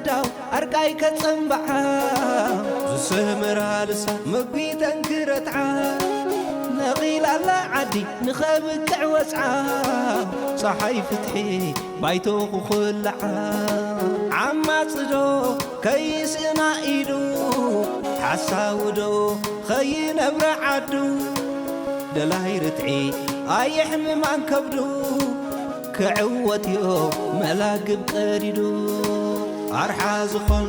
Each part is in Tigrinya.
ዳው ኣርቃይ ከጸንብዓ ዝስምራ ልሳ መጒተን ክረትዓ ነቒላ ኣላ ዓዲ ንኸብቅዕ ወጽዓ ጸሓይ ፍትሒ ባይቶ ክኹልዓ ዓማጽዶ ከይስእና ኢሉ ሓሳውዶ ኸይነብረ ዓዱ ደላይ ርትዒ ኣየሕምማን ከብዱ ክዕወት እዮ መላግብ ቀዲዱ ኣርሓ ዝኾን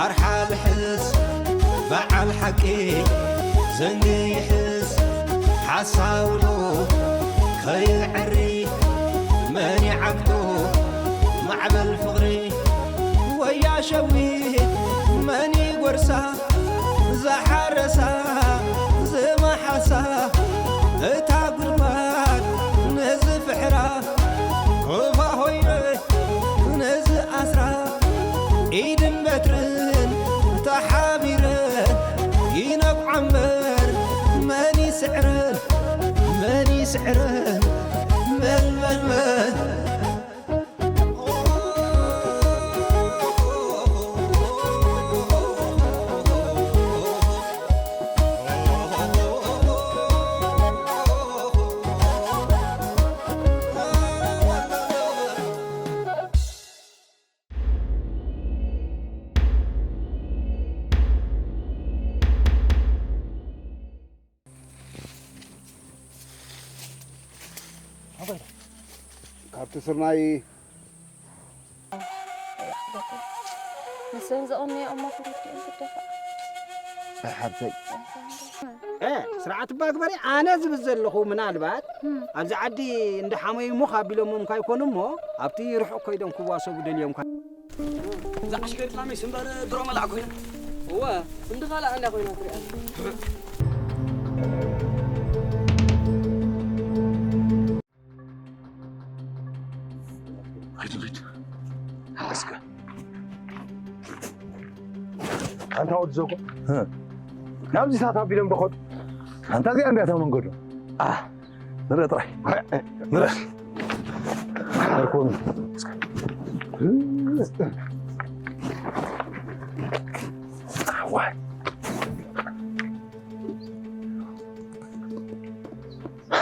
ኣርሓ ልሕስ በዓል ሓቂ ዘንጊ ይሕስ ሓሳውዶ ከይዕሪ መን ይዓግቶ ማዕበል ፍቕሪ ወያ ሸዊት መን ይጎርሳ ዝሓረሳ ዝመሓሳ እታ ጉድጓድ ነዚ ፍሕራ ሩባ ሆይነ ነዚ ኣስራ ኢድን በትርን ተሓቢረ ይነብዓ እምበር መን ይስዕረን መን ይስዕረን መን መን መን ካብቲ ስርናይ ንሰን ዘቐንየኦ እሞ ክልቲኦም ክደፋእ ኣይ ሓብተይ ስርዓት እባ ግበሪ ኣነ ዝብል ዘለኹ ምናልባት ኣብዚ ዓዲ እንዳሓመዩ ሞኽ ኣቢሎሞም ካይኮኑ እሞ ኣብቲ ርሑቕ ከይዶም ክዋሰቡ ደልዮም እዛ ዓሽከር ኢስላመይ ስምበር ድሮ መላዕ ኮይና እወ እንዲ ካልኣ እንዳ ኮይና ትሪኣ ኪድ ኪድ እስከ ኣንታ ወዲ ዘጎ ናብዚታት ኣቢሎም ዶ ኸዱ ኣንታ እዚኣ እንድያ እታ መንገዱ ንርኢ ጥራይ ንርኢ ኣርኮኑ ዋይ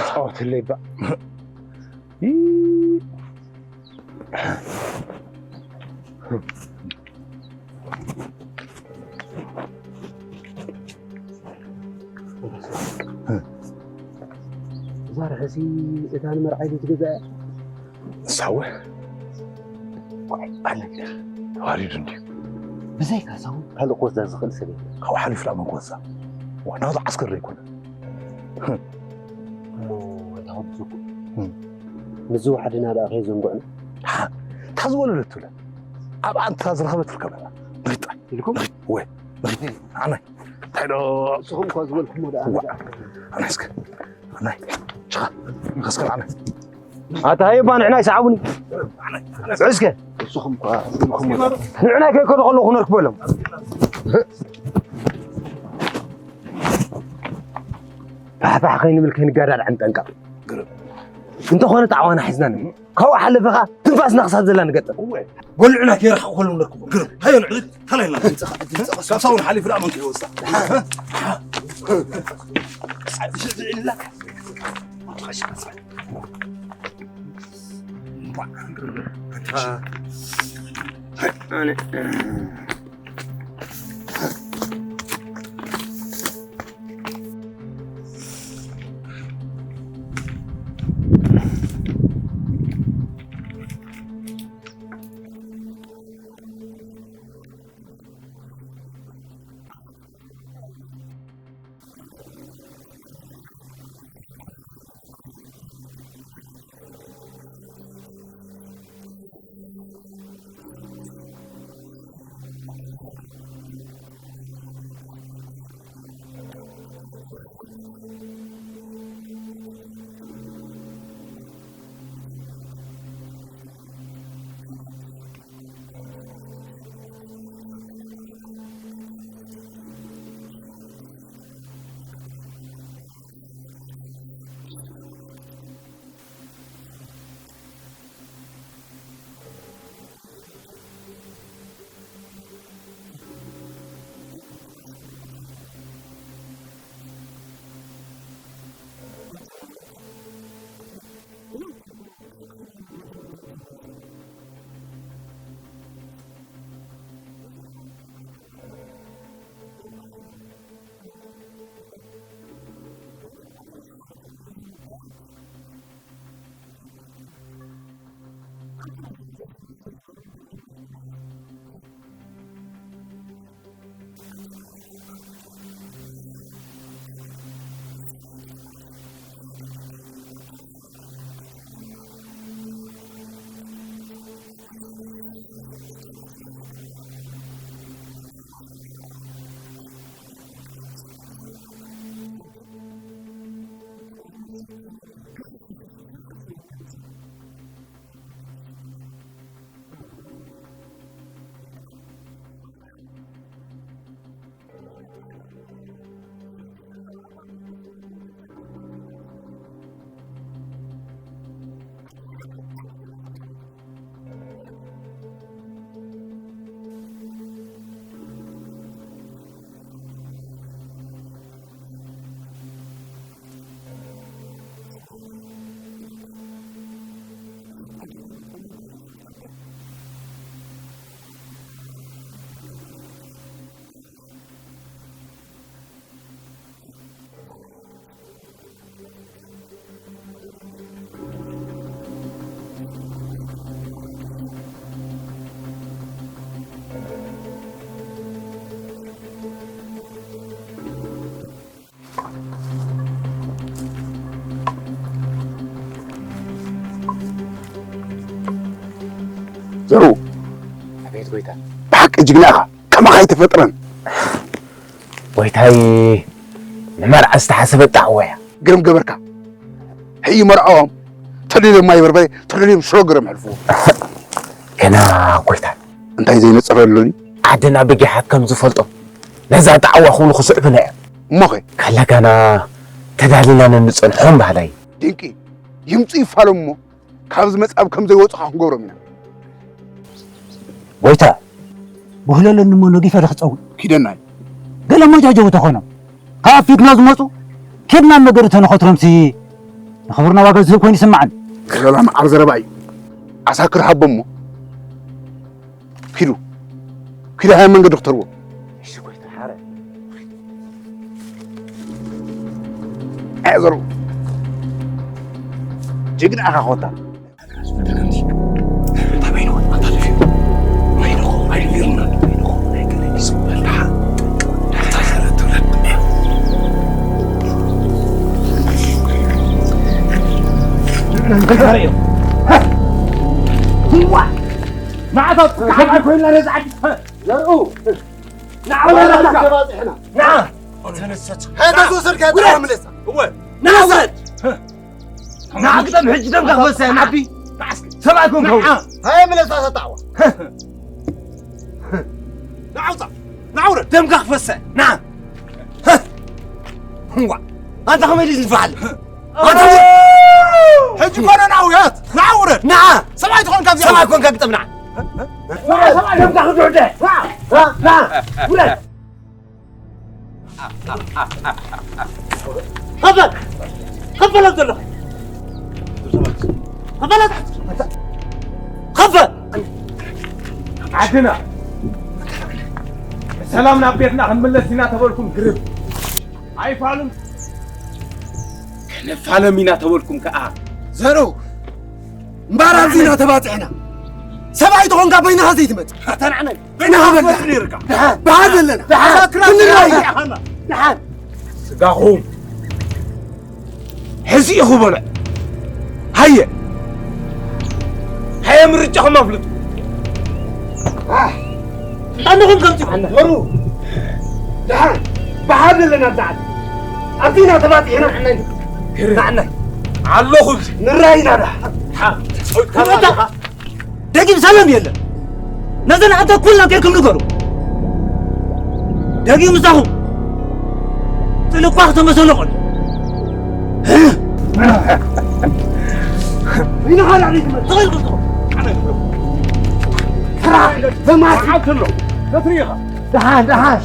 ጻወትለይ ባ እዛ ርሕሲ እታ ንመርዓይ ዶ ትገዝኣ እያ? ንሳወ ኣነ ተዋሪዱ እንድዩ ብዘይካ ሳው ካልእ ክወስዳ ዝኽእል ሰብ የለን። ካብኡ ሓሊፉ ደኣ መን ክወስዳ? ዋናው ዝዓስከር ዘይኮነ። እሞ እታ ወዲ ዝኩ ምስ ዝወሓደና ደኣ ከየዘንግዑና? ደሓን እታ ዝወለደት ትውለድ። ኣብኣ እንታ ዝረኸበት ትርከበና። ንኺድ ጥራይ። ኢልኩም? ንኺድ። እወ። ንኺድ። ኣነ። እንታይ ዶ? ንስኹም እኳ ዝበልኩሞ ደኣ። እዋ። ኣነ እስከ። ኣነ። ሽኻ። ንኸስከር ኣነ። ኣታ ሃየባ ንዕናይ ሰዓቡኒ። እስከ። ንስኹም እኳ ዝበልኩሞ ደኣ። ንዕናይ ከይከዱ ከለኹ ነርክበሎም። ፋሕፋሕ ከይንብል ከይንጋዳዳዕ ንጠንቀቕ። እንተኾነ ጣዕዋና ሒዝና ንብል። ካብኡ ሓለፈ ኸኣ ትንፋስና ክሳብ ዘላ ንገጥም። በልዑና ከይረሓቑ ከለዉ ነርክቦም። ግርም። ሃዮ ንዕድ። ተላይና። ካብ ሳውን ሓሊፉ ደኣ መን ከይወጽእ። ዘሩ፣ ኣቤት ጎይታ። ብሓቂ ጅግና ኢኻ፣ ከማኻ ኣይተፈጥረን። ጎይታይ፣ ንመርዓ ዝተሓሰበ ጣዕዋ እያ። ግርም ገበርካ። ሕዩ መርዓኦም ተደልዮም ማይ በርበረ፣ ተደልዮም ሽሮ ገሮም ሕልፍዎ። ገና ጎይታ። እንታይ ዘይነጸረ ኣሎ ድዩ? ዓድና ብጊሓት ከም ዝፈልጦ ነዛ ጣዕዋ ክብሉ ክስዕቡና እዮም። እሞኸ? ካለ ገና ተዳሊና ነንጸንሖም ባህላይ። ድንቂ። ይምጹ ይፋሎም እሞ ካብ ዝመጽእ ኣብ ከም ዘይወጹኻ ክንገብሮም ኢና። ጎይታ፣ ብህለለኒ እሞ ነጊፈ ዶ ክጸውዕ? ኪደናይ። ገለ መጃጀው ተኾኖም። ካብ ፊትና ዝመጹ ኬድና ኣብ መገዲ ተንኸትሮምሲ ንኽብርና ዋጋ ዝህብ ኮይኑ ይስምዓኒ። ዘረባ መዓር ዘረባ እዩ። ዓሳክር ሃቦ እሞ ኪዱ። ኪዱ ሃያ መንገዲ ክተርዎ። እሺ፣ ጎይታ ሓረ። ኣዕዘሩ። ጅግና ኢኻ ኮታ። ንዓታት ከመይ ኮይና ነዛ ዓዲ ዘርኡ ንዓ ወረዳ ተባፂሕና። ንዓ ተነሰት። ሕጂ ተወሰድካ ውረድ። ምለሳ። እወ። ንዓ ውረድ። ንዓ ግጠም ሕጂ ደምካ ክፈሳ እያ፣ ንዓ። ዓቢ። ንዓ እስኪ። ሰብኣይ ኮንካ ንዓ። ሃየ ምለሳ ተጣዕዋ። ንዓ ውፃ። ንዓ ውረድ። ደምካ ክፈሳ እያ። ንዓ። ዋ። ኣንታ ከመይ ድዩ ዝንፋዓል? ኣንታ ውረድ። ሕጂ ኮነ ንዓ ውረድ። ንዓ ውረድ። ንዓ። ሰብኣይ ትኾን ካብዚ ሰብኣይ ኮንካ ግጠም ንዓ። ንዓ ሰብኣይ ደምካ ክትውዕደ። ንዓ። ንዓ። ውረድ። ኸፈል! ኸፈል ኣብ ዘለኻ! ኸፈል! ኸፈል! ዓድና ብሰላም ናብ ቤትና ክንምለስ ኢና ተበልኩም ግርም ኣይፋሉን። ክንፋለም ኢና ተበልኩም ከኣ ዘሩ እምበኣር ኣብዚ ኢና ተባጺሕና። ሰብኣይ ተኾንካ በይንኻ ዘይትመጽእ። ኣታ ንዓናይ በይንኻ በል። ደሓን። በዓል ዘለና። ደሓን። ክንራይ። ደሓን። ስጋኹም ሕዚ ኢኹ በልዕ። ሃየ። ሃየ ምርጫኹም ኣፍልጡ። ኣንኹም ከምዚ በሩ። ደሓን። ብሓደ ኣለና ደሓን። ኣብዚና ተባጺሕና ንዓናይ። ንዓናይ። ኣለኹ እዚ። ንራይና ደሓን። ደጊም ሰላም የለን። ነዘን ኣንተ ኩልና ጌርኩም ንገሩ። ደጊም ምሳኹም። ጥልቋ ክተመሰለ ቆል። ኢንኻ ላዕሊ ትመጽእ። ተኸልኩ ተኸልኩ። ስራሕ በማስ። ዓብትሎ። በትሪ ኢኻ። ደሓን፣ ደሓን።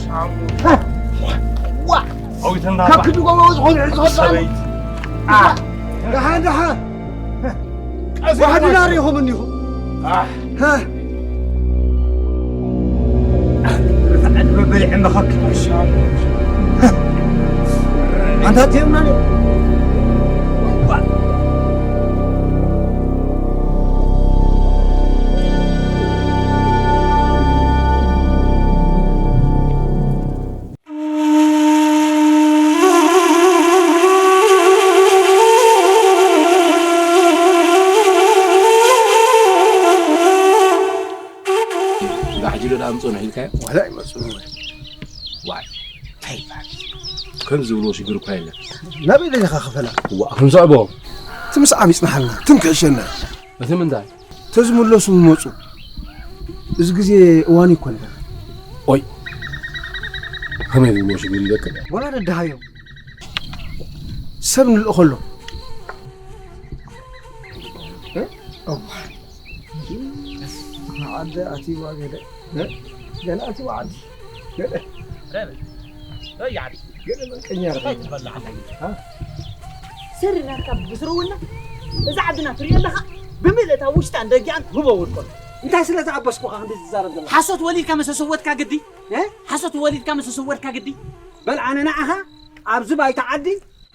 ዋ። ኣዊትና ካብ ክንዲ ጎቦ ዝኾነ ዕርሱ ከብዳሉ። ሰበይቲ። ዋ። ደሓን፣ ደሓን። ቀስ ዋሕዲ ኢልካ። ናር ኢኹም እንዲኹም። ኣሕ። ሃ። ርትዓት መበሊዕ መኸክ። ኣንታ ትህብና ዲኹም? ጅሎ ደኣ ኣምጽኡና ኢልካዮ? ዋላ ኣይመጽኡን ወይ? ዋይ፣ እንታይ ይበሃል? ከም ዝብልዎ ሽግር እኳ የለን። ናበይ ደሊኻ ክፈላ? ዋ፣ ክንስዕቦ። እቲ ምስዓብ ይጽንሓልና፣ ትም ክሕሸና። እቲ ምንታይ? ተዝምለሱ ይመጹ። እዚ ግዜ እዋኑ ይኮን። ኦይ፣ ከመይ ዝብልዎ ሽግር ይበቅል? ዋላ ደድሃዮም። ሰብ ንልእኸሎም። እ? እዋ። ዓዲ ኣትይዋ ገለ። እ? ገለ ኣትይዋ ዓዲ። ገለ። ገለ። ወይ ዓዲ። ገለ መንቀኛ እንታይ ትበልዕ ኣለኻ? ሃ? ስሪ ናትካ ብስርውና እዛ ዓድና ትሪኦ ኣለኻ? ብምልእታ ውሽጣን ደጊኣን ህቦ ወድቆ። እንታይ ስለ ዝኣበስኩኻ ክንዲ ዝዛረብ ዘለኻ? ሓሶት ወሊድካ መሰሰወትካ ግዲ? እ? ሓሶት ወሊድካ መሰሰወትካ ግዲ? በል ኣነ ንዓኻ ኣብዚ ባይታ ዓዲ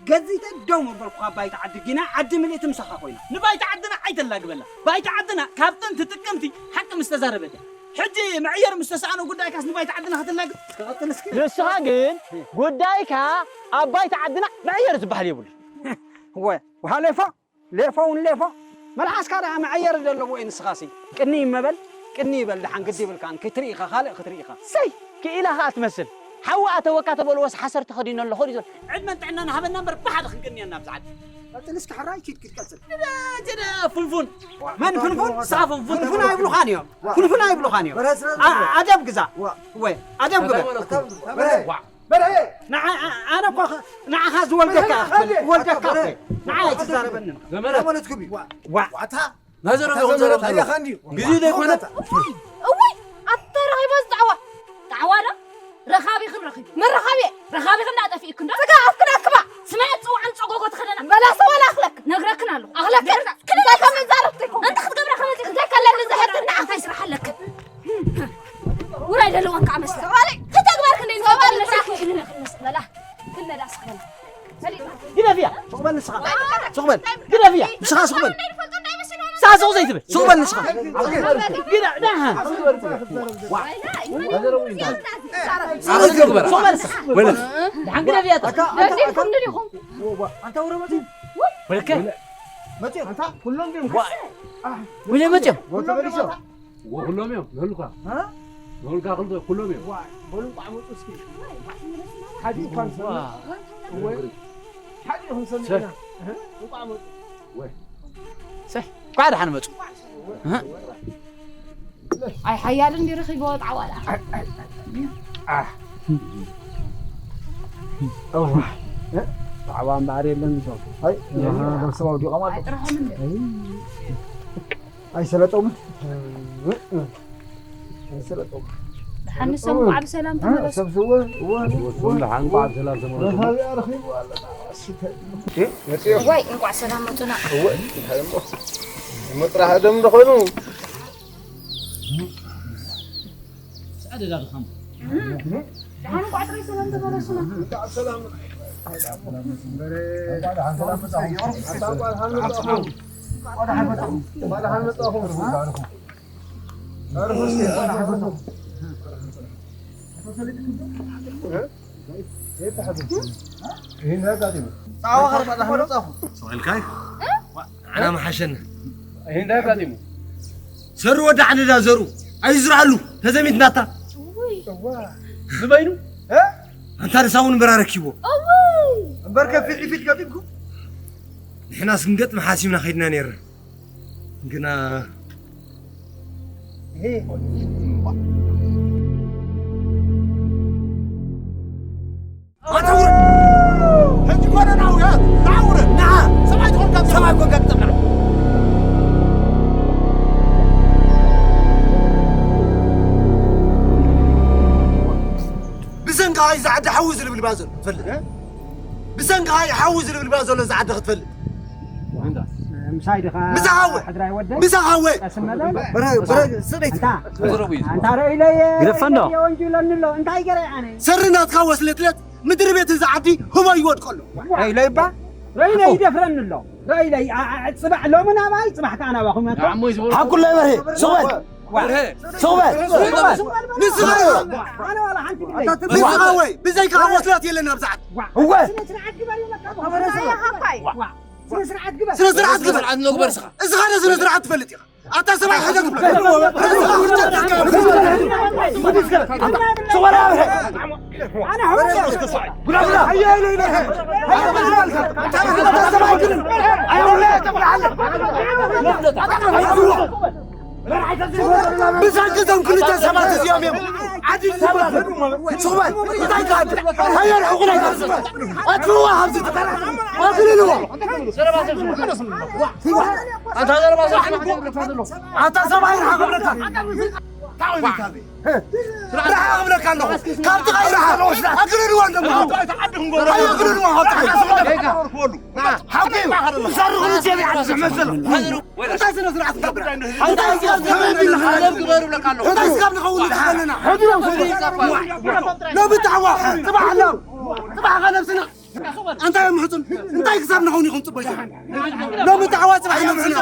ገዚተ ደው መበልኩኻ። ባይታ ዓዲ ጊና ዓዲ ምልእቲ ምሳኻ ኮይና። ንባይታ ዓድና ኣይተላግበላ። ባይታ ዓድና ካብ ጥንቲ ጥቅምቲ ሓቂ ምስ ተዛረበት እያ። ሕጂ መዕየር ምስ ተሰኣኖ ጉዳይካስ ንባይታ ዓድና ከተላግብ? ክቐጥል እስኪ። ንስኻ ግን ጉዳይካ ኣብ ባይታ ዓድና መዕየር ዝበሃል የብሉ። ወ-፣ ውሃ ሌፎ፣ ሌፎ እውን ሌፎ። መልሓስካ ደኣ መዕየሪ ዘለዎ እዩ ንስኻሲ። ቅኒ ይመበል፣ ቅኒ ይበል ደሓን ግዲ ይብልካን ክትርኢ ኢኻ፣ ካልእ ክትርኢ ኢኻ። ሰይ! ክኢላ ኸኣ ትመስል። ሓዊ ኣተወካ ተበልዎስ ሓሰር ተኸዲኖ ኣለኹ ድዩ ዘሎ? ዕድመን ጥዕናን ሃበና እምበር ብሓደ ክንቅንየና ኣብዚ ዓዲ። ቀጽል እስኪ ሕራይ ኪድ ኪድ ቀጽል። ጅደ፣ ጅደ፣ ፍንፉን። መን ፍንፉን? ንስኻ ፍንፉን። ፍንፉን ኣይብሉኻን እዮም። ፍንፉን ኣይብሉኻን እዮም። በረስ አ-፣ ኣደብ ግዛ። ዋ። ወይ፣ ኣደብ ግበር። ኣታ-፣ ኣታ-፣ በረ-፣ ዋ። በርሀ! ንዓ-፣ ኣ-፣ ኣነ እኮ ኸ-፣ ንዓኻ ዝወልደካ በርሀ! እያ ክትፈልጥ፣ ኣታ-፣ ወልደካ በርሀ! እኮ እዩ። ንዓይ ኣይትዛረበኒ። ዘመናት። ዘመናት ክብሪ። ዋ። ዋ። ዋታ! ናዘረብ ኣታ ይኹን ዘረብ ዘመናት ዘሎ። ኣያኻ እንድዩ። ግዜ ዘይኮነ። ዋታ! እውይ! እውይ! ኣታ ረኺባ ዝጣዕዋ። ጣዕዋ ዶ? ረኻቢኽን ረኺቡ። መን ረኻቢ? ረኻቢኽን እንዳጠፊእክን ዶ? ስጋ ኣፍክን ኣክባ! ስማዕ ጽውዓን ጸጎጎ ትኸደና። በላ ሰው ኣላኽለክ። ነግረክን ኣለኹ። ኣኽለክ። ክንደይ ከም ዛረብቲ እኮ። እንታይ ክትገብራ ከመዚ? እንታይ ከለኒ ዝሕትና እንታይ ስራሕ ኣለክ? ውራይ ደለዋን ከዓ መስለ። ሰባሊ፣ ከተግባር ክንደይ ሰባሊ፣ ንፈልግ። በላ፣ ክንመዳ ስኽበላ። ግደፍያ። ሱቕ በል ንስኻ። ሱቕ በል። ግደፍያ። ንስኻ ሱቕ በል። ንሳ ሱቕ ዘይትብል። ሱቕ በል ንስኻ። ግዳ-፣ ዳሃ። ሱቕ በል ንስኻ። ወለ። ደሓን ግደፍያ። ደሊልኩም ድሊኹም? ኣንታ ወረ መጺ። ወለከ። መጺ። ኣንታ ኩሎም ድም። ወለ መጺኦም። ኩሎም ድም። ወኩሎም እዮም፣ ንህልኳ። እ? ንህልኳ ክልተ፣ ኩሎም እዮም። ዋይ፣ በሉ እንቋዕ መጹ እስኪ። ሓዲ እኳ ንሰምዕ። ዋ። ወይ፣ ሓዲ ይኹን ሰሚዕና። ሰ- እ? እንቋዕ መጹ። ወይ። ሰ-፣ እንቋዕ ደሓን መጹ። እ? ኣይ፣ ሓያል እንዲ ረኺብዎ ጣዕዋ ደኣ። ኣህ። እዋ። እ? ጣዕዋ እምበኣር የለን ዝሰብኩ። ኣይ፣ ኣሃ። በስመ ኣብ ዲቖም ኣለዉ። ኣይ፣ ጥርሖም እንደ። ኣይ። ኣይሰለጦምን። ኣይሰለጦምን። ደሓን ንሶም እንኳዕ ብሰላም ተመለሱ። ሰብስዎ፣ እወ፣ እወ። ደሓን እንኳዕ ብሰላም ተመለሱ። ረኻቢኣ ረኺቡ ኣሎ። እሺ፣ እንታይ? እሺ፣ መጽዮ። ወይ፣ እንኳዕ ሰላም መጡና። እወ፣ እንታይ እሞ? እሞ ጥራሕ ደም ደኾኑ። ጻዕዳ ዳርኻም። ደሓን እንኳዕ ጥራይ ሰላም ተመለሱና። ጸዋኻ ደሓን መጻኹም። ሰው ኢልካይ? ኣና መሓሸና። ይሄ እንዳጋጢሙ። ዘሩ ወደ ዓንዳ ዘሩ ኣይዝርኣሉ ተዘሚት ናታ። እዋ። ዝበይኑ? እ? ኣንታ ንሳ እውን እምበር ኣረኪቦ። እምበር ከፊት ፊት ገጢምኩም? ንሕናስ ክንገጥም ሓሲብና ከይድና ነይርና። ግና ይሄ ኣታ ውረድ። ሕጂ ኮነ ናው፣ ያ፣ ናው ውረድ። ንዓ፣ ሰብኣይ ትኾንካ፣ ሰብኣይ ኮንካ ትጠፍዕ። ብሰንካ እዩ ዝዓዲ ሓዊ ዝልብልባ ዘሎ፣ ትፈልጥ? እ? ብሰንካ እዩ ሓዊ ዝልብልባ ዘሎ፣ ዝዓዲ ክትፈልጥ። ምሳይ ድኻ ምሳኻ ወ-፣ ሕድራይ ወደይ? ምሳኻ ወ-፣ ቀስመለ? በረ-፣ በረ-፣ ስደት። ኣንታ፣ ኣንታ ረኢለየ፣ ግደፈ እንዶ። ረኢለየ ወንጅለኒ ኣሎ። እንታይ ገረ ኣነ? ሰሪ ናትካ ወስለትለት ምድሪ ቤት እዚ ዓዲ ህቦ ይወድቀሉ። ረኢለይ እባ? ረኢለይ ይደፍረኒ ኣሎ። ረኢለይ፣ ኣ-፣ ኣ-፣ ጽባሕ ሎሚ ናባይ፣ ጽባሕ ከኣ ናባኹም እያ። ሓኩላይ በርሄ፣ ሱቕ በል። ዋ። በርሄ። ሱቕ በል። ሱቕ በል። ንስኻ ኢኻ። ኣነ ዋላ ሓንቲ ግዜ። ንስኻ ወይ፣ ብዘይካ ወስለት የለን ኣብዚ ዓዲ። ዋ። እወ። ስነ ስርዓት ግበር ይብለካ። ዋ። ስነ ስርዓት ግበር። ስነ ስርዓት ግበር። ስነ ስርዓት ንግበር እስኻ። እስኻ ዶ ስነ ስርዓት ትፈልጥ ኢኻ? ኣታ ሰብኣይ ሕደግ። ብሰንኪ እዞም ክልተ ሰባት እዚኦም እዮም ዓዲ ዝሰበሩ። ስቑማይ እንታይ ትኣዲ? ሃየ ርሕቑ ናይ ኣጥፍዋ ኣብዚ ትፈራ። ኣግልልዎ። ኣንታ ዘረባ ዘረባ ኣታ ሰብኣይ ርሓቕ እብለካ። ርሓቕ እብለካ ኣለኹ። ካብ ጥቓይ ርሓቕ። ኣግልልዎ እንደሞ። ኣግልልዎ ካብ ጥቓይ። ሓቂ እዩ። ዝሰርቕ ንጀሚዓ ትስሕመ ዘሎ። እንታይ ስነ ስርዓት ትገብር? እንታይ ስጋብ ንኸውን ኣለና? ሕድሮም ሎሚ ታዕዋ ጽባሕ ኣሎ። ጽባሕ ከ ነብስና እንታይ እዮም ሕጹን? እንታይ ክሳብ ንኸውን ይኹን ጽበ? ሎሚ ታዕዋ ጽባሕ ነብስና።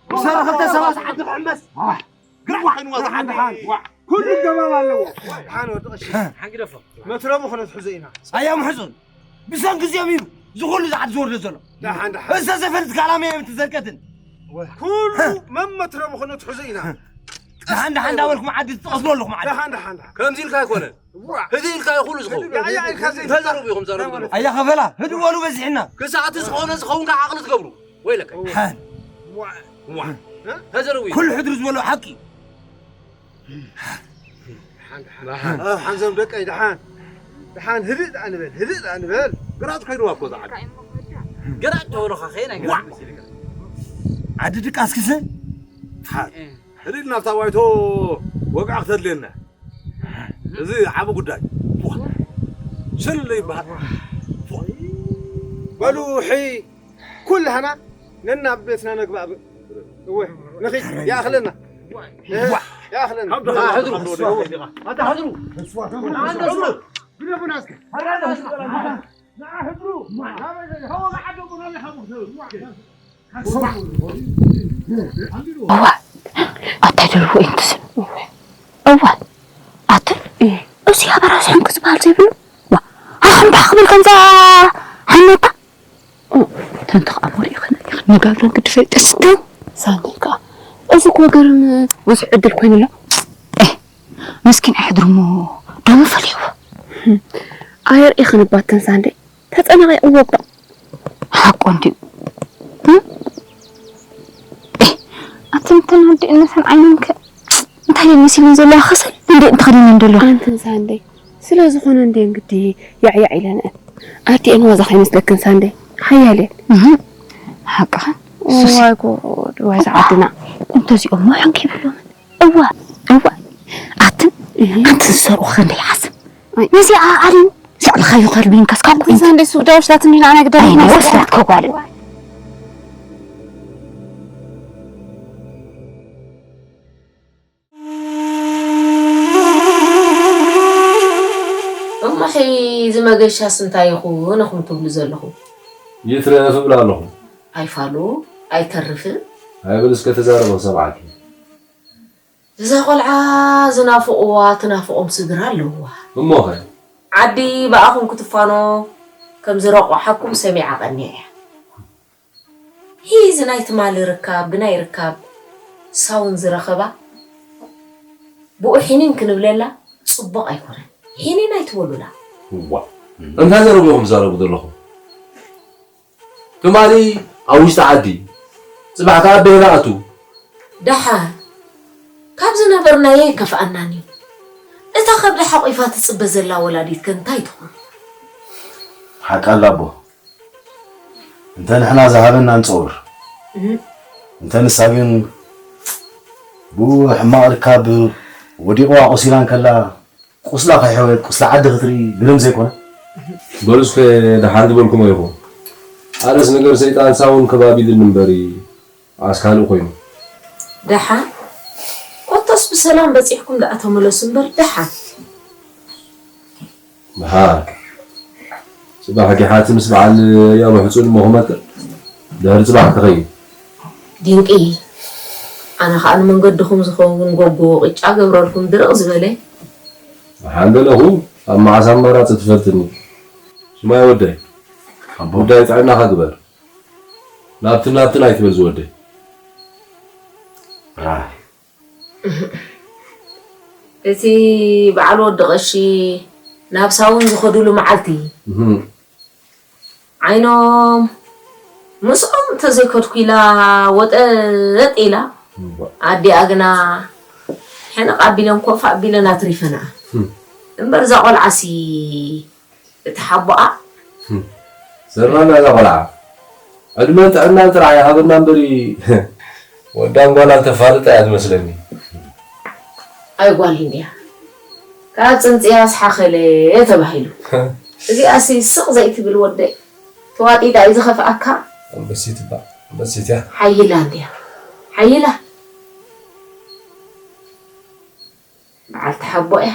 ሰለኽልተ ሰባት ዓዲ ክሕመስ። ግርዋ። ኩሉ ገባብ ኣለዎ። ሓን ወዲ ቀሺ። ሓንግደፎ። መትረቡ ክነትሕዞ ኢና። ኣያ ምሕጹን። ብሰንኪ እዚኦም እዩ ዝኹሉ ዝዓድ ዝወርዶ ዘሎ። ደሓን፣ ደሓን። እዛ ዘፈር ዝካላመ እዮም ትዘርቀትን። ኩሉ መመትረቡ ክነትሕዞ ኢና። ደሓን፣ ደሓን እንዳበልኩም ዓዲ ትጠቕስሉ ኣለኹም ዓዲ። ደሓን፣ ደሓን፣ ደሓን። ከምዚ ኢልካ ኣይኮነን። ዋ። ህዚ ኢልካ እዩ ኩሉ ዝኸውን። ያ፣ ያ፣ ኢልካ ዘይ- ተዘረቡ ኢኹም ዘረቡ ዘለኹም። ኣያ ኸፈላ፣ ህድእ በሉ በዚሕና። ክሳዕቲ ዝኾነ ዝኸውን ከዓ ዓቕሊ ትገብሩ። ወይለካ። ሓን። ዋ። ዋ። እ? ተዘረቡ ኢኹም። ኩሉ ሕድሪ ዝበሎ ሓቂ። ደሓን፣ ደሓን። ደሓን። ደሓን፣ ዞም ደቀይ፣ ደሓን። ደሓን፣ ህድእ ደኣ ንበል፣ ህድእ ደኣ ንበል። ግራት ከይድዋ እኮ እዛ ዓዲ። ግራት ተወረኻ ኸይና ግራት መሲልካ። ዓዲ ድቃስ ክስን? ደሓን። እ። ህድእ ናብታ ዋይቶ ወግዓ ክተድልየና። እዚ ዓቢ ጉዳይ። ሽል ይበሃል። በሉ፣ ሕይ፣ ኩላህና ነናብ ቤትና ነግባእ። እወ፣ ንኺድ፣ ይኣኽለና። ይኣኽለና። ኣታ ሕድሩ። ኣታ ሕድሩ። እዋ፣ ኣታ ደርቦ እዩ ትስብ። እዋ፣ ኣታ፣ እዚ ኣበራስሕን ክዝበሃል ዘይብሉ። ዋ፣ ኣኽንዳ ክብል ከምዛ ሓነታ። ኦ፣ ተንተ ኸኣ መሪኡ ኸነ፣ ነጋብረን ግዲ ፈይጠ ስተን። ሳንደይ ከኣ፣ እዚ እኮ ገርም ብዙሕ ዕድል ኮይኑላ። ኤ፣ ምስኪን ኣሕድርሞ ደሞ ፈሊሕዎ። ኣየር ኢኽን ባተን ሳንደይ። ተጸናቒቕዎ እኮ። ሓቁ እንድዩ። እም? ኤህ፣ ኣቲ እንተን ኣዲኡ ነተን ዓይነን ከ እንታይ ደን መሲለን ዘለዋ? ከሰል እንድየን ተኸዲነን ዘለዋ። ኣንተን ሳንደይ፣ ስለ ዝኾነ እንድየን ግዲ ያዕያዕ ኢለንአን። ኣዲአን ዋዛ ከይመስለክን ሳንደይ፣ ሓያል እየን። እህ፣ ሓቅኽን። ሱሲ። ዋይ ጉድ፣ ዋይ ዝዓድና። እንተዚኦም ሞ ሕንኪ ይብሎምን። እዋ፣ እዋ። ኣትን፣ እህ። ኣንትን ዝሰርቑ ክንደይ ይሓስብ። ኣይ። ነዚኣ ዓሊም፣ ዘዕልኻዮ ከርቢንካስ ካብ ኣንትን ኮይንካ። ሳንደይ ሱቅ ዳውሽ ላትኒ ንዓና ግዳ ኣይነ ይመስል። ወስዳት ከጓል። እሞ ሕይ፣ እዚ መገሻስ እንታይ ይኹን ኢኹም ትብሉ ዘለኹም? ይትረፍ እብል ኣለኹ። ኣይፋሉ፣ ኣይተርፍን። ኣይብል እስከ ተዛረቦ ክሰምዓኪ። እዛ ቆልዓ ዝናፍቕዋ ትናፍቖም ስድራ ኣለውዋ። እሞኸ? ዓዲ ብኣኹም ክትፋኖ ከም ዝረቑሓኩም ሰሚዓ ቀንየ እያ። ሂዚ ናይ ትማሊ ርካብ ብናይ ርካብ ሳውን ዝረኸባ ብኡ ሒኒን ክንብለላ ጽቡቕ ኣይኮነን። ሒኒን ኣይትበሉላ። እዋ፣ እንታይ ዘረቡ ኢኹም ትዛረቡ ዘለኹም? ትማሊ ኣብ ውሽጢ ዓዲ፣ ጽባሕ ከኣ ቤላ ኣቱ። ደሓን፣ ካብ ዝነበርናዮ ኣይከፍኣናን እዩ። እታ ከብዲ ሓቑፋ ትጽበ ዘላ ወላዲት ከ እንታይ ትኹን? ሓቃ ኣላ ኣቦ። እንተ ንሕና ዝሃበና ንጸውር። እህ። እንተ ንሳ ግን ብኡ ሕማቕ ርካብ ወዲቑዋ ቆሲላ እንከላ፣ ቁስላ ከይሕወየት ቁስሊ ዓዲ ክትርኢ ግርም ዘይኮነ? በሉ እስከ ደሓን ዝበልኩሞ ኢኹም። ኣነስ ነገር ሰይጣን ሳውን ከባቢሉኒ እምበሪ፣ ኣስ ካልእ ኮይኑ። ደሓን? ኮታስ ብሰላም በጺሕኩም ደኣ ተመለሱ እምበር፣ ደሓን። ደሓን። ጽባሕ ጊሓቲ ምስ በዓል ያቡ ሕጹን እሞ ክመጥር፣ ድሕሪ ጽባሕ ክኸይድ። ድንቂ። ኣነ ኸኣ ንመንገድኹም ዝኸውን ጎጎ ቅጫ ገብረልኩም ድርቕ ዝበለ። ደሓን ደለኹ። ኣብ መዓስ ኣማራጺ ትፈልጥኒ? ስማይ ወደይ፣ ኣቦ። ጉዳይ ጥዕናኻ ግበር። ናብትን ናብትን ኣይትበል ዝወደይ። ኣይ። እቲ በዓል ወዲ ቀሺ ናብ ሳውን ዝኸዱሉ መዓልቲ፣ እህም። ዓይኖም ምስኦም እንተዘይከድኩ ኢላ ወጠጥ ኢላ፣ እዋ። ኣዲኣ ግና ሕንቕ ኣቢለን ኮፍ ኣቢለን ኣትሪፈንኣ። እም። እምበር እዛ ቆልዓሲ እቲ ሓቦኣ። እም። ዘራና እዛ ቆልዓ። ዕድመን ጥዕናን ጥራሕ ይሃበና እምበሪ፣ ወዳን ጓላን ተፋልጣ እያ ትመስለኒ። ኣይ ጓል እንድያ። ካብ ጽንጽያ ኣስሓኸለ ተባሂሉ። እዚኣሲ ስቕ ዘይትብል ወደይ። ተዋጢጣ እዩ ዝኸፍኣካ። ኣንበሲት እባ፣ ኣንበሲት እያ። ሓይላ እንድያ። ሓይላ። በዓልቲ ሓቦ እያ።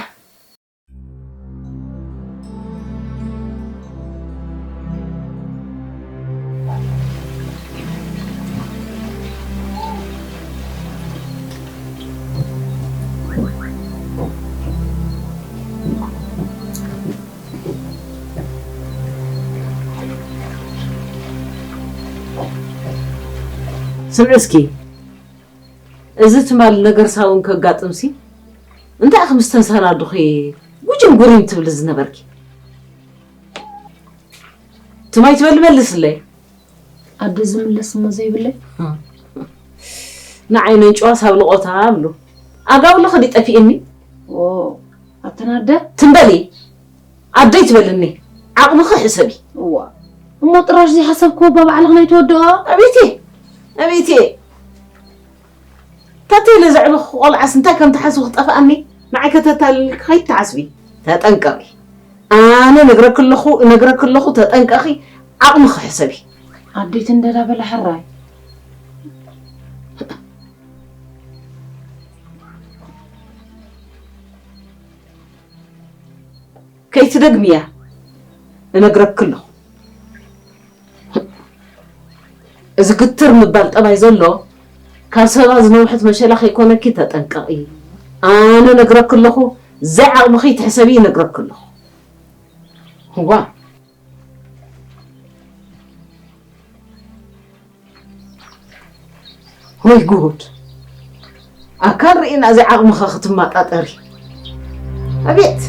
ስምዒ እስኪ፣ እዚ ትማል ነገር ሳውን ከጋጥምሲ፣ እንታይ ኢኺ ምስ ተንሳናዱኺ ጉጅም ጉሪም ትብሊ ዝነበርኪ? ትማይ ትበሊ መልስለይ። ኣደ ዝምለስ እሞ ዘይብለይ? ንዓይ ነንጭዋስ ኣብ ልቖታ እብሉ። ኣጋውልኺ ድዩ ጠፊእኒ? ኦ፣ ኣተን ኣደ? ትም በሊ። ኣደይ ትበልኒ። ዓቕምኺ ሕሰቢ። እዋ። እሞ ጥራሽ ዘይሓሰብክዎ እባ ባዕልኺ ናይ ተወድኦ? ኣቤቴ! ኣቤቴ! ታተይ ኢለ ዘዕበኹ ቆልዓስ እንታይ ከም ትሓስቢ ክጠፍኣኒ? ንዓይ ከተታልልኪ ከይትሓስቢ። ተጠንቀቒ። ኣነ ነግረኪ ኣለኹ፣ እነግረኪ ኣለኹ፣ ተጠንቀቒ። ዓቕምኺ ሕሰቢ። ኣዴት እንደዳ በላ ሕራይ። ከይትደግምያ እነግረኪ ኣለኹ። እዚ ግትር ምባል ጠባይ ዘሎ ካብ ሰባ ዝነውሐት መሸላ ከይኮነኪ ተጠንቀቒ። ኣነ እነግረኪ ኣለኹ፣ ዘይዓቕምኺ ትሕሰቢ እነግረኪ ኣለኹ። እዋ። ወይ ጉድ! ኣካል ርኢና እዚ ዓቕምኻ ክትመጣጠሪ። ኣቤት!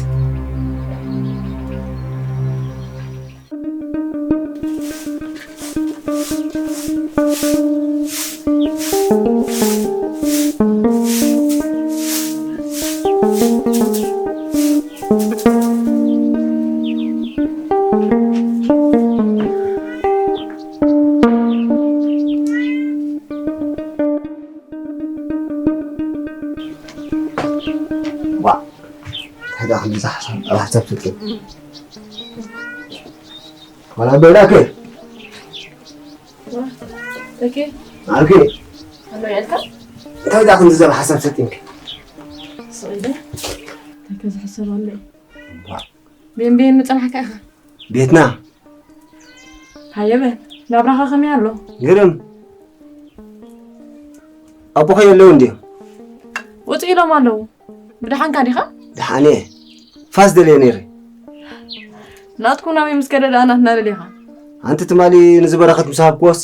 ዋ፣ እንታይ ደኣ ክንዲ ዝሓሳብ፣ ኣብ ሓሳብ ትጥል። ዋላ በይናከ? ኦኬ። ማርኬ? ኣሎ ያልካ? እንታይ ደኣ ክንዲ ዘብ ሓሳብ ሰጢንክ? ስቕ ኢለ። እንታይ ከ ዝሕሰብ ኣሎ? ዋ። ቤን ቤን ምጽናሕካ ኢኻ። ቤትና? ሃየ በል፣ ናብራኻ ከመይ ኣሎ? ግርም። ኣቦኸ የለውን ድዮም? ውጽእ ኢሎም ኣለዉ። ብደሓንካ ዲኻ? ደሓን እየ። ፋስ ደልየ ነይረ። ናትኩም ናበይ ምስ ከደ ደኣ ናትና ደሊኻ? ኣንቲ ትማሊ ንዝበረኸት ምስ ሃብክዎስ፣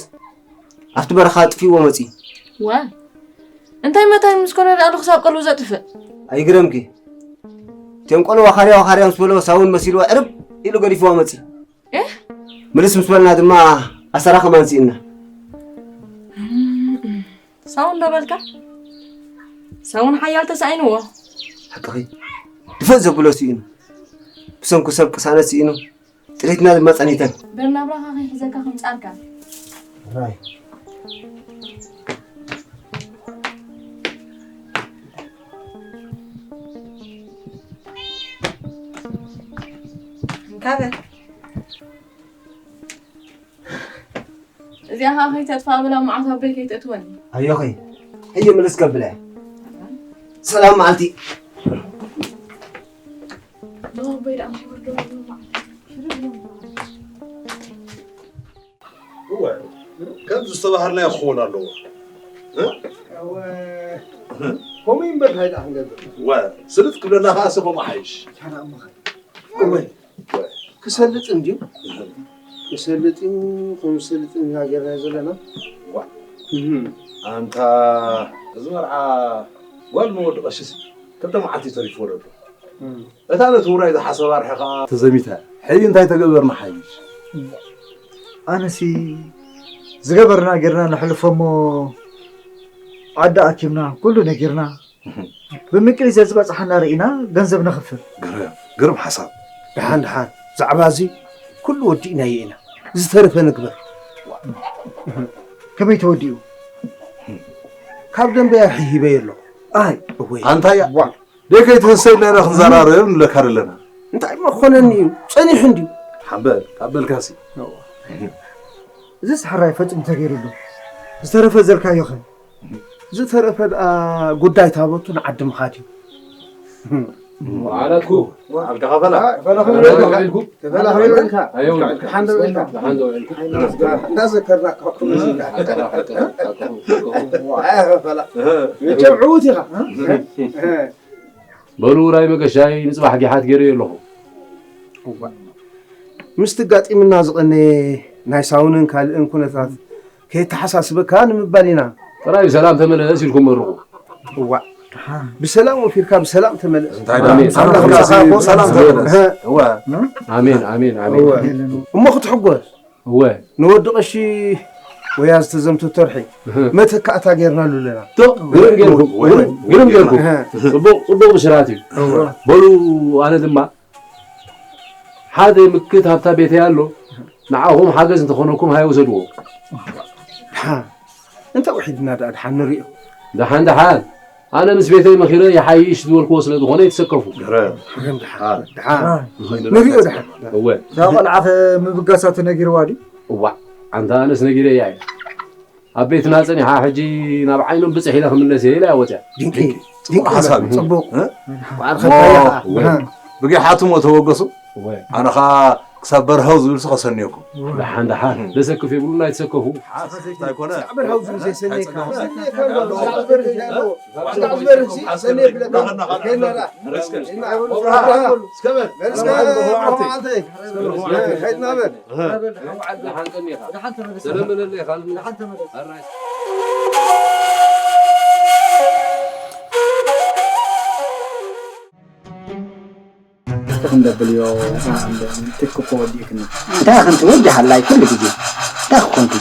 ኣብቲ በረኻ ኣጥፊእዎ መጺኡ። ዋይ። እንታይ መታይ ምስ ኮነ ደኣ ንኽሳብ ቀልቡ ዘጥፍእ? ኣይግረምኪ። እቶም ቆልዑ ዋኻርያ ዋኻርያ ምስ በልዎ ሳውን መሲልዎ ዕርብ ኢሉ ገዲፍዎ መጺኡ። ኤህ? ምልስ ምስ በልና ድማ ኣሰራ ከማን ስኢንና። ሳውን ዶ በልካ? ሳውን ሓያል ተሳኢንዎ። ሓቅኺ። ድፍእ ዘብሎ ስኢኑ። ብሰንኩ ሰብ ቅሳነት ስኢኑ። ጥሪትና ድማ ጸኒተን። በል ናብራኻ ከይሕዘካ ከምጻልካ። ራይ። እንካ በል። እዚኣ ኸዓ ከይተጥፍኣ ብላ መዓት ኣቦይ ከይተእትወኒ። ኣዮኸይ፣ ሕጂ ምልስ ከብላ እየ። ሰላም መዓልቲ። ኣቦይ ደኣ እንታይ ወርዶ መዓት። እወ፣ ከም ዝተባህልናዮ ክኸውን ኣለዎ። እ? እወ፣ ከምኡ እዩ እምበር፣ እንታይ ደኣ ክንገብር? እወ፣ ስልጥ ክብለና ኸዓ እሱ ከምኡ ሓይሽ። ታዲያ እሞ ኸ? እወ። ክሰልጥ እንድዩ። ክሰልጥ እዩ፣ ከምሰልጥ ኢና ጌርና ዘለና። ዋ። ኣንታ እዚ መርዓ ጓል ንወዲ ቀሽስ ክልተ መዓልቲ ተሪፍዎ ዘሎ። እታ ነቲ ውራይ ዝሓሰባ ርሒ ከዓ ተዘሚታ። ሕጂ እንታይ ተገበርና ሓይሽ? ኣነሲ ዝገበርና ጌርና ነሕልፎ እሞ ዓዲ ኣኪብና ኩሉ ነጊርና ብምቅሊ ዘዝበፅሓና ርኢና ገንዘብ ነኽፍል። ግርም ግርም ሓሳብ። ደሓን ደሓን ዛዕባ እዚ ኩሉ ወዲእናዮ ኢና። ዝተረፈ ንግበር። ከመይ ተወዲኡ? ካብ ደንበያ ሒበዮ ኣለኹ። ኣይ እወይ ኣንታያ ደይ ከይትህሰ ኢልና ኢና ክንዘራረብ ንብለካ ዘለና። እንታይ መኾነኒ እዩ ጸኒሑ እንድዩ። ሓንበል ካብ በልካሲ። እዚስ ሕራይ ፈጺሙ ተገይሩሉ። ዝተረፈ ዘልካዮ ኸ? ዝተረፈ ደኣ ጉዳይ ታቦቱ ንዓዲ ምኻድ እዩ። ዓለትኩ ዓልካ ከፈላ። እንዳዘከርናካ መቸም ዕዉት ኢኻ። በሉ ውራይ መገሻይ ንፅባሕ ጊሓት ገይረዮ ኣለኹ። ምስቲ ጋጢምና ዝቐነየ ናይ ሳውንን ካልእን ኩነታት ከየተሓሳስበካ ንምባል ኢና። ጥራይ ብሰላም ተመለስ ኢልኩም መርቑ። እዋ ብሰላም ወፊርካ ብሰላም ተመለስ። እንታይ ደኣ? ኣምላኽ ብሰላም ተመለስ። እወ። ኣሜን ኣሜን ኣሜን። እሞ ክትሕጎስ እወ ንወዲ ቀሺ ወያ ዝተዘምተቶ ርሒ መተካእታ ጌርናሉ ኣለና። ዶ ግርም ጌርኩም ግርም ጌርኩም። ጽቡቕ ጽቡቕ ብስራት እዩ። በሉ ኣነ ድማ ሓደ ምክት ሃብታ ቤተይ ኣሎ። ንዓኹም ሓገዝ እንተኾነኩም ሃይ ውሰድዎ። እንተ ውሒድና ደኣ ድሓን ንሪኦ። ደሓን ደሓን ኣነ ምስ ቤተይ መኺረ ይሓይሽ ዝበልክዎ ስለ ዝኾነ ይትሰከፉ። ንሪኦ ደሓን። እወ እዛ ቆልዓ ኸ ምብጋሳ ተነጊርዋ ድዩ? እዋእ ኣንታ ኣነስ ነጊረያ እየ። ኣብ ቤትና ጸኒሓ ሕጂ ናብ ዓይኖም ብጽሕ ኢለ ክምለስ እየ ኢላ እያ ወጽያ። ድንቂ ድንቂ ሓሳብ እዩ። ጽቡቕ ብዓል ኸታያ ብጊሓቱም ተወገሱ። ኣነ ኸዓ ክሳብ በርሀው ዝብልሲ ከሰንየኩም። ደሓን ደሓን ደሰክፍ የብሉና ኣይትሰከፉ። እንታይ ኮነ በርሀው ዝብል ዘይሰንየካ ክምደብልዮ ትክኮ ወዲእክኒ እንታይ ክንቲ ወዲ ሃላይ ኩሉ ግዜ እንታይ ክኮንኩ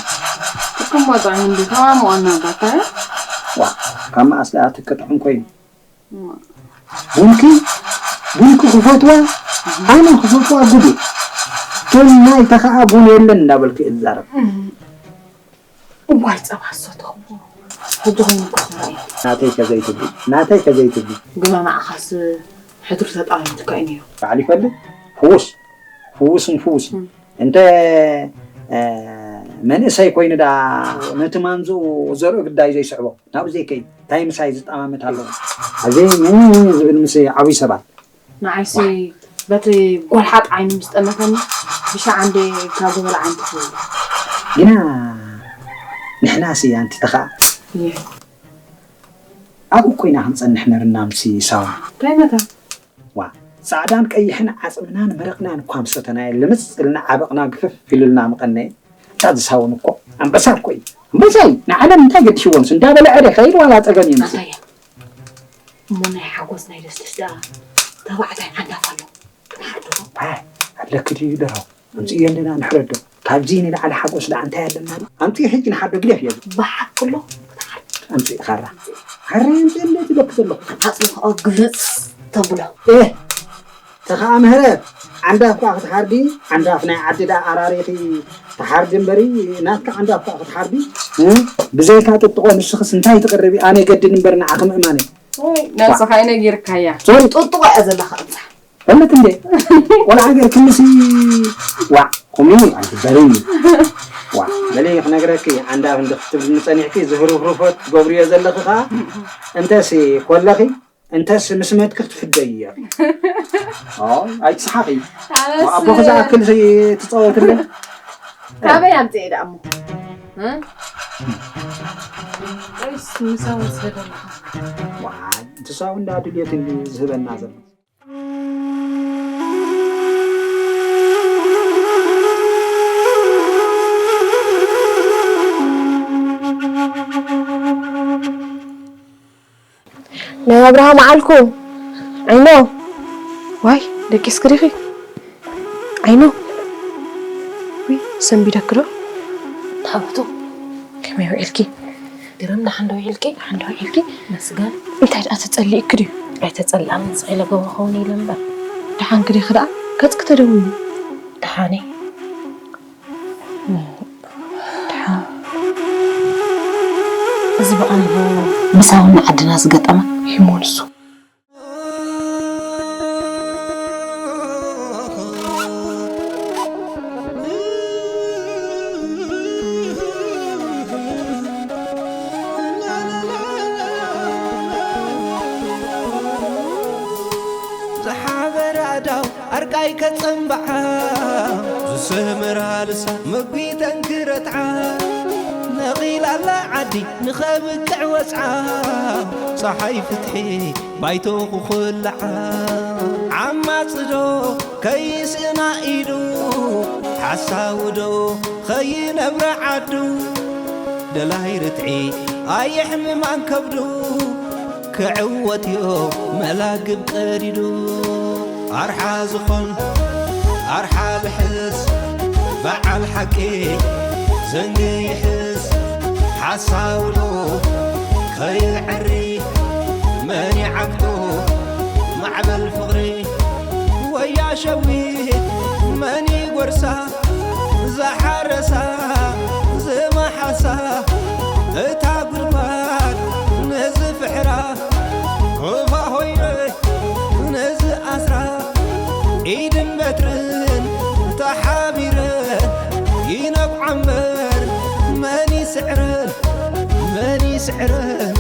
ትክሞ ጥዑም እንዲ ከማም ዋና ባታ ዋ ካብ መኣስ ደኣ ትክጥዑም ኮይኑ ቡንኪ ቡንኪ ክፈትዋ ኣነ ክፈትዋ ጉድ እዩ። ቶም ናይ ተኸኣ ቡን የለን እንዳበልክ እዛረብ። እዋይ ጸባ ዝሰተኹዎ ሕጂ ኾይኑ ክኽምራ እዩ። ናተይ ከዘይትብሊ ናተይ ከዘይትብሊ። ግና ንዓኻስ ሕድሪ ተጣሚትካ እዩ ነይሩ። ባዕሉ ይፈልጥ ፍውስ ፍውስን ፍውስን እንተ መንእሰይ ኮይኑ ዳ ነቲ ማንዝኡ ዘርኢ ግዳይ ዘይስዕቦ ናብ ዘይከይድ እንታይ ምሳይ ዝጠማመት ኣለዎ ኣዘይ ዝብል ምስ ዓብይ ሰባት ንዓይሲ በቲ ጎልሓጥ ዓይኑ ምስ ጠመተኒ ብሻዓ እንደ ካብ ዝበልዓ እንተኽብሉ ግና ንሕናሲ ኣንቲ ተኸኣ ኣብኡ ኮይና ክንጸንሕ ነርና ምስ ሳዋ እንታይ መታ ዋ ጻዕዳን ቀይሕን ዓጽምናን መረቕናን እኳ ምሰተናዮ ልምጽ ኢልና ዓበቕና ግፍፍ ኢሉልና ምቐነየ እታ ዝሳውን እኮ ኣንበሳ እኮ እዩ ኣንበሳ እዩ ንዓለም እንታይ ገዲሽዎምስ እንዳበልዐ ደ ከይድ ዋላ ጸገም የምጽእ ኣታያ እሞ ናይ ሓጎስ ናይ ደስደስ ደኣ ተባዕታይ ዓንዳፍ ኣሎ ክንሓርዶ ኣለኪ ድዩ ደራው ኣምጽእዮ ኣለና ንሕረዶ ካብዚ ንላዕሊ ሓጎስ ደኣ እንታይ ኣለና ኣምጽእ ሕጂ ንሓዶ ግደፍ እየ ብሓቂ ኣሎ ኣምጽእ ኻራ ሓራይ ኣምጽእ እንደ ትለክ ዘለኹ ኣጽንኦ ግልጽ ተብሎ ተኸኣ ምህረት ዓንዳፍ ከኣ ክትሓርዲ ዓንዳፍ ናይ ዓዲ ደኣ ኣራሪኺ ትሓርዲ እምበሪ ናትካ ዓንዳፍ ከኣ ክትሓርዲ ብዘይካ ጥጥቖ ንስኽስ እንታይ ትቕርቢ ኣነ ገድድ እምበር ንዓኺ ምእማነይ ነብስኻ ነጊርካያ ጥጥቖ እያ ዘለኻ ኣብዛ ፈለጥ እንዴ ቆልዓ ገርክንሲ ዋዕ ቁሚ ኣይትበሪ ዋዕ በለይ ክነግረኪ ዓንዳፍ እንዲ ክትብልኒ ጸኒሕኪ ዝህሩፍሩፈት ትገብርዮ ዘለኺ ኸኣ እንተሲ ኮለኺ እንተስ ምስ መትኪ ክትፍደይ እያ ኣይትስሓቂ ኣቦኺ ዝኣክል ትፃወትለ ካበይ ኣምፅኤ ደኣ እሞ ወይስ ምሳውን ስለ ዘለኻ ዋይ ንሳው እንዳ ድልየት ዝህበና ዘሎ ኣብርሃ መዓልኩ። ዓይኖ። ዋይ፣ ደቂስኪ ዲኺ? ዓይኖ። ውይ፣ ሰንቢደኪ ዶ? ታብቱ። ከመይ ውዒልኪ? ግርም፣ ደሓን ዶ ውዒልኪ? ደሓን ዶ ውዒልኪ? መስገን። እንታይ ደኣ ተጸሊእኪ ድዩ? ኣይተጸላእን፣ ስቕ ኢለ ጎቦ ክኸውን ኢለ እምበር። ደሓንኪ ዲኺ ደኣ? ገጽኪ ተደዊሉ። ደሓን እየ። ደሓን። እዚ ብቐንዱ ምሳውና ዓድና ዝገጠመ እዩ እሞ ንሱ። ዝሓበረ ኣዳው ኣርቃይ ከጸንብዓ፣ ዝሰመራ ልሳን መጒተን ክረትዓ፣ ነቒላላ ዓዲ ንኸብቅዕ ወጽዓ፣ ጸሓይ ፍትሒ ባይቶ ክኹልዓ። ዓማጽዶ ከይስእና ኢዱ፣ ሓሳውዶ ከይነብረ ዓዱ፣ ደላይ ርትዒ ኣየሕምማን ከብዱ፣ ክዕወትዮ መላግብ ቀዲዱ። ኣርሓ ዝኾን ኣርሓ ልሕስ፣ በዓል ሓቂ ዘንጊ ይሕስ፣ ሓሳውዶ ከይዕሪ መን ይዓግቶ ማዕበል ፍቕሪ፣ ወያ ሸዊት መን ይጎርሳ፣ ዝሓረሳ ዝመሓሳ፣ እታ ጉድጓድ ነዚ ፍሕራ፣ ሩባ ሆይነ ነዚ ኣስራ፣ ኢድን በትርን ተሓቢረን ይነብዓ እምበር፣ መን ይስዕረን፣ መን ይስዕረን፣